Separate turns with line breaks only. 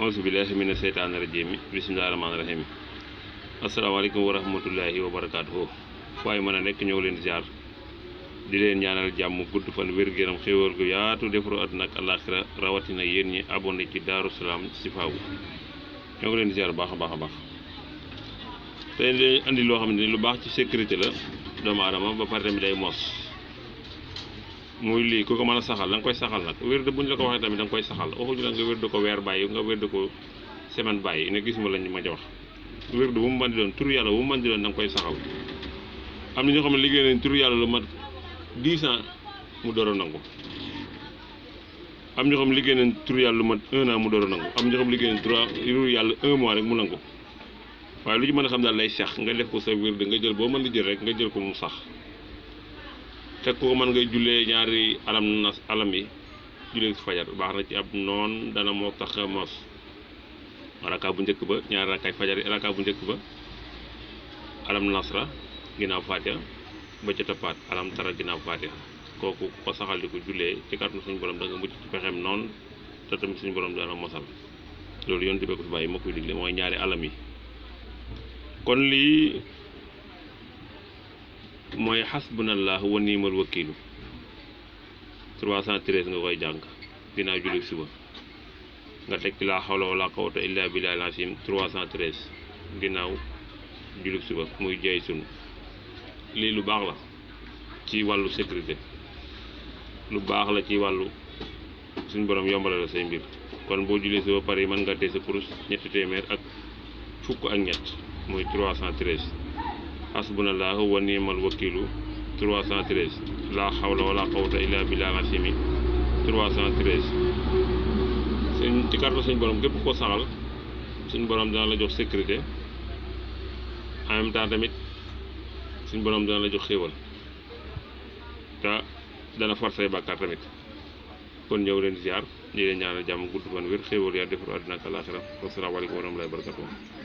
auzu billahi mina seytaani rajiim bismillahi rahmaani rahiim asalaamaaleykum wa rahmatullahi wa barakaatuhu waaye mën a nekk ñëw leen ziar di leen ñaanal jàmm gudd fan wér-gu-yaram xéewal gu yaatu defaru àdduna ak àllaaxira rawatina yéen ñi abonné ci Daaru Salaam Chifaou ñoo ngi leen ziar baax a baax a baax tey leen andi loo xam ne lu baax ci sécurité la doomu aadama ba pare tamit day mos muy lii ku ko mën a saxal da nga koy saxal nag wérde bu ñu la ko waxee tamit da nga koy saxal waxuñu la nga wérde ko weer bàyyi nga wérde ko semaine bàyyi ne gis ma lañ ma jox wérde bu mu mën di doon tur yàlla bu mu mën di doon da nga koy saxal am na ñoo xam ne liggéey nañ tur yàlla lu mat 10 ans mu door a nangu am ñoo xam ne liggéey nañ tur yàlla lu mat 1 an mu door a nangu am ñoo xam ne liggéey nañ tur yàlla 1 mois rek mu nangu waaye lu ci mën a xam daal lay sax nga def ko sa wérde nga jël boo mën di jël rek nga jël ko mu sax te ko mën ngay jullee ñaari alam yi jullee si fajar baax na ci ab noon dana moo tax mos raka bu njëkk ba ñaari rakkaay fajar yi raka bu njëkk ba alam nasra ginnaaw fatiha ba ca toppaat alam tara ginnaaw fatiha kooku ko saxal di ko jullee ci kàttanu suñu borom da nga mucc ci pexeem noonu te tamit suñu borom dana mosal loolu yoon di ko fi bàyyi ma koy digle mooy ñaari alam yi kon lii mooy xasbunallahu wa niimal wakiilu 313 nga koy jàng ginnaaw julli suba nga teg ci laa xawla wala quwwata illa billaahil asiim 313 ginnaaw julli suba muy jeey sunu lii lu baax la ci wàllu sécurité lu baax la ci wàllu suñ borom yombala la say mbir kon boo julli suba pare yi mën nga tee sa kurus ñetti téeméer ak fukk ak ñett muy 313 hasbunallahu wa ni'mal wakiilu 313 laa xawla wala quwwata illa billaahil asiim 313 seen ci kàttan suñu borom képp ko saxal suñu borom dana la jox sécurité en même temps tamit suñu borom dana la jox xéewal te dana far say bàkkaar tamit kon ñëw leen ziar di leen ñaanal jàmm gudd fan wér xéewal yaa defaru àddina ak àllaaxira wasalaamaaleykum wa rahmatullaahi wa barakaatuh